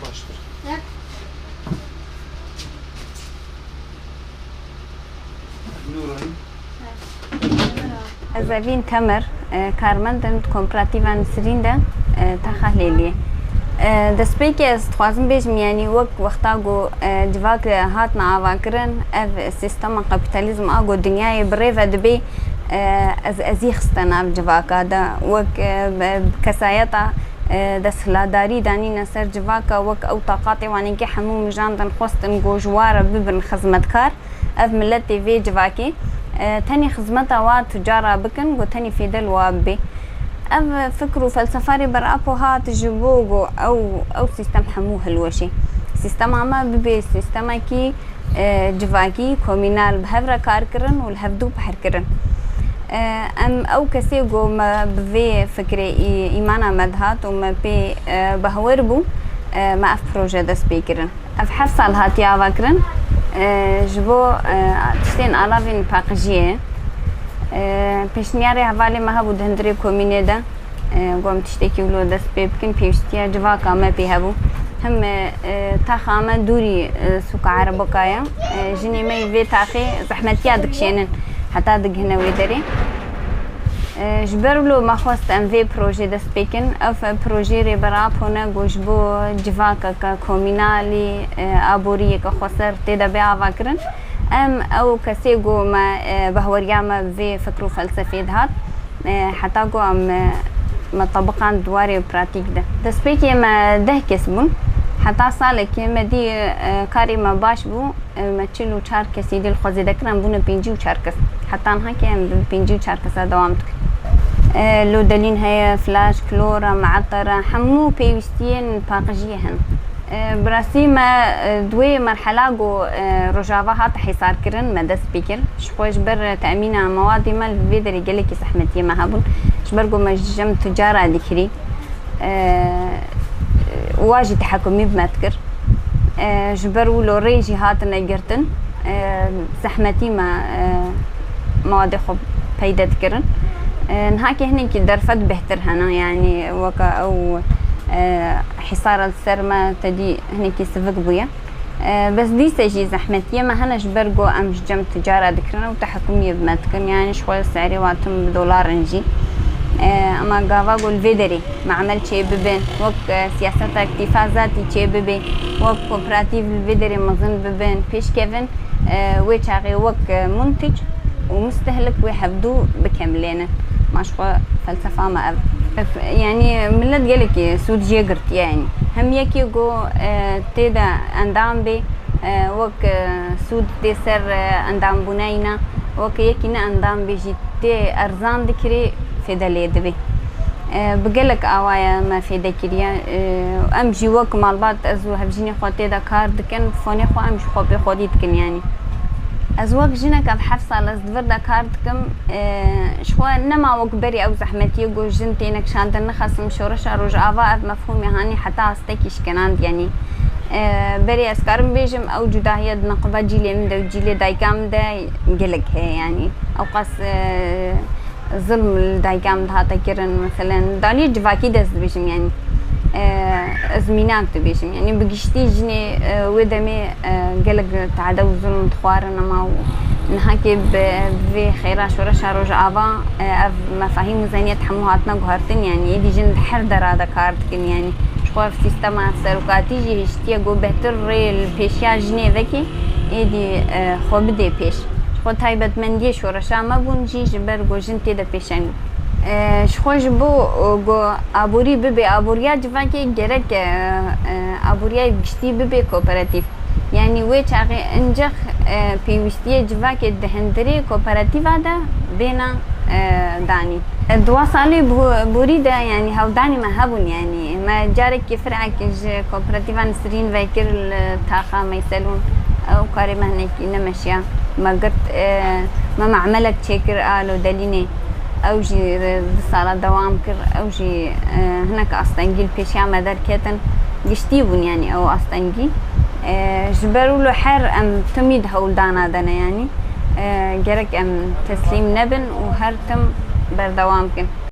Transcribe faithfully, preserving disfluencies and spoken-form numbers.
Baştır. Ez Evîn Temir, e, karmend im di Kooperatîfa Nisrîn de, e, taxa Hêliyê. E, destpêkê ez dixwazim bêjim, yanî wek wexta ku, e, civak hatin avakirin, ev sîstema kapîtalîzm a ku dinyayê bi rê ve dibê, e, ez, ezî xiste nav civaka de. Wek, e, bi, bi kesayeta, e, desthilatdarî danîne ser civaka, wek ew taqatê wan ê hemû mijandin, xwestin ku ji wa re bibin xizmetkar. Ev miletê vê civakê, e, tenê xizmeta wa tucara bikin, ku tenê fêde li wa bibê. Ev fikr û felsefa Rêber Apo hat ji bo ku ew, ew sîstem hemû hilweşê. Sîstema me bibê sîstemekî, e, civakî, komînal, bi hev re kar kirin û li hevdû behr kirin. E, em ew kesê ku me bi vê fikrê î-, îmana me dihat û me pê, e, behwer bû, e, me ev proje dest pê kirin. Ev heft sal hatiye avakirin, e, ji bo, e, tiştên alavên paqijiyê. E, pêşniyarê hevalê me hebû di hundirê komînê de, e, ku em tiştekî wilo dest pê bikin, pêwîstiya civaka me pê hebû. Him, e, e, taxa me dûrî, e, sûka Erebika ye. E, jinê me yê vê taxê zehmetiya dikişênin heta digihine wê derê. E, ji ber wilo me xwest em vê projê dest pê kin. Ev projeyê Rêber Apo ne ku ji bo civakeke komînalî, e, aboriyeke xweser tê de bê avakirin. Em ew kesê ku me, e, behweriya me bi vê fikr û felsefê dihat, e, heta ku em, e, me tebiqand di warê û pratîk de. Destpêkê me deh kes bûn. Heta salekê me dî, e, karê me baş bû. E, me çil û çar kesî dî li xwe zêde kir, em bûne pêncî û çar kes. Heta niha ke em bi pêncî û çar kesa dewam dikin. E, lodelîn heye, flaş, klor e, meeter e, hemû pêwîstiyên paqijiyê hene. E, bi rastî me, e, di wê merhela ku, e, Rojava hate hîsarkirin, me dest pê kir. Ji xwe ji ber temîna mewadê me li vê derê gelekî zehmetiyê me hebûn. Ji ber ku me ji cem tucara dikirî. E, wa jî tehekumî bi me dikir. E, ji ber wilo rê jî hatine girtin. E, zehmetî me, e, mewadê xwe peyde dikirin. E, niha ke hinekî derfet bêhtir hene, yanî weke ew, e, hîsara li ser me tedî hinekî sivik bûye. E, bes dîse jî zehmetiyê me hene ji ber ku em ji cem ticara dikirin û tehekumiyê bi me dikin. Yanî ji xwe serê wa tim bi dolar in jî. E, ema gava ku li vê derê macmel çê bibin, wek, e, siyaseta îktîfa zatî çê bibê, wek kooperatîf li vê derê mezin bibin, pêşkevin, e, wê çaxê wek, e, muntic û mistehlik wê hevdû bikemilênin. Ma ji xwe felsefa me ev. Ev, yanî millet gelekî sûd jê girtiye yanî. Hem yekî ku, e, tê de endam bê, e, wek, e, sûd tê ser, e, endambûneyna, wek yekî ne endam bê jî tê erzan dikirê fêde lê dibê. E, bi gelek awaye me fêde kiriye. E, em jî wek malbat ez û hevjînê xwe tê de kar dikin, fonê xwe em ji xwe pê xwedî dikin yanî. Ez wek jinek ev heft sal ez di vir de kar dikim. E, ji xwe nema wek berî ew zehmetiyê ku jin têne kişandin nixesim şoreşa Rojava ev mefhûmê hanî heta astekî şikenand yanî. E, berê ez karim bêjim ew cudahiya di neqeba cîlê min de û cîlê dayika min de gelek heye yanî. Ewqas, e, zilm li dayika min dihate kirin, meselen, di aliyê civakî de ez dibêjim, yanî, e, ez mînak dibêjim. Yanî, bi giştî jinê, e, wê demê, e, gelek tade û zilm dixwarin, ema û niha ke bi, bi vê xêra şoreşa Rojava, e, ev mefahîm û zeniyet hemû hatine guhertin, yanî, êdî jin di her dera de kar dikin, yanî, ji xwe ev sîstema serokatî jî hiştiye ku bêhtir rê li pêşiya jinê vekê, êdî, e, xwe bidê pêş. Ji xwe taybetmendiyê şoreşa me bûn jî ji ber ku jin tê de pêşeng bûn. E, ji xwe ji bo, e, ku aborî bibe aboriya civakê gerek, e, e, aboriya giştî bibe kooperatîf. Yanî wê çaxê incix, e, pêwîstiyê civakê di hundirê kooperatîfa de bêna, e, danîn. E, di wa salê bo-, borî de yanî hewldanê me hebûn yanî me carekî firek ji kooperatîfa Nisrîn vekir li taxa Meyselûn. Ew karê me hinekî nemeşiya. Me girt, e, me me'melek çêkir a lodelînê. Ew jî, e, du sala dewam kir. Ew jî, e, hinek astengî li pêşiya me derketin. Giştî bûn, yanî ew astengî. E, ji ber wilo her em timî di hewldana de ne, yanî, e, gerek em teslîm nebin û her tim berdewam kin.